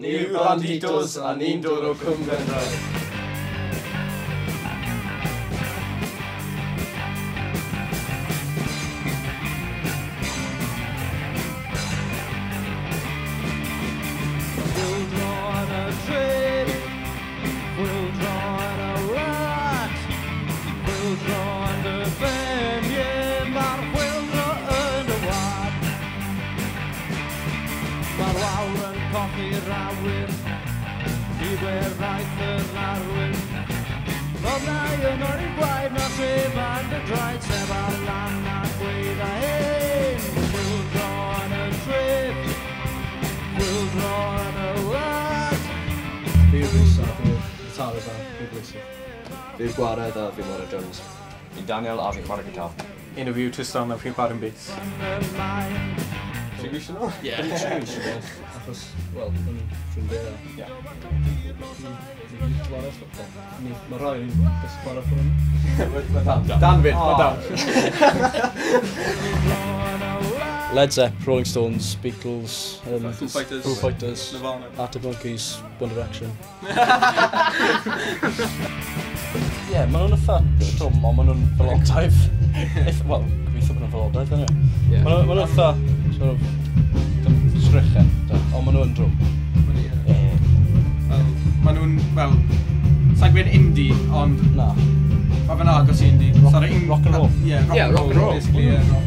Ni yw Banditos a ni'n dod o Cwm Gwendraeth. Chwyldro yn y tref, chwyldro yn y wlad, chwyldro yn dy ben, ie, mae'r chwyldro yn y wlad. Mae'r wawr yn cochi'r awyr, i werthaeth yr arwyr. Ofnau yn o'r gwaed na sef ar dy draed, sef ar lan a gweud a hyn. Chwyldro yn y tref, chwyldro yn y wlad. Fi yw Rhys a fi yw'r guitarist a fi'n gweithio. Fi yw Gwared a fi'n chwarae drums. Fi Daniel a fi'n chwarae gitar. Un o fi yw Tristan a fi'n chwarae'n bass. Ti'n gweithio nhw? Ie. Achos, wel, yn ffrindiau a... Ie. Ni'n chwarae ffwtbol. Mae rhai ni'n bys chwarae ffwtbol. Mae Dan. Dan fyd, mae Dan. Led Zepp, Rolling Stones, Beatles, Foo Fighters. Foo Fighters, Nirvana. Arctic Monkeys, One Direction. Ie, yeah, maen nhw'n eitha trwm, ond maen nhw'n felodaidd. Wel, gobeithio bod nhw'n felodaidd, anyway. Ie. Maen nhw'n eitha, sort of, dim sgrichen, ond maen nhw'n drwm. Ie. Ie. Fel, maen nhw'n, wel, sa'n gweud indie, ond Na. mae fe'n agos i indie. Rock- Sort of rock and roll. Yeah, rock Yeah, and rock roll, and roll. basically, yeah, rock.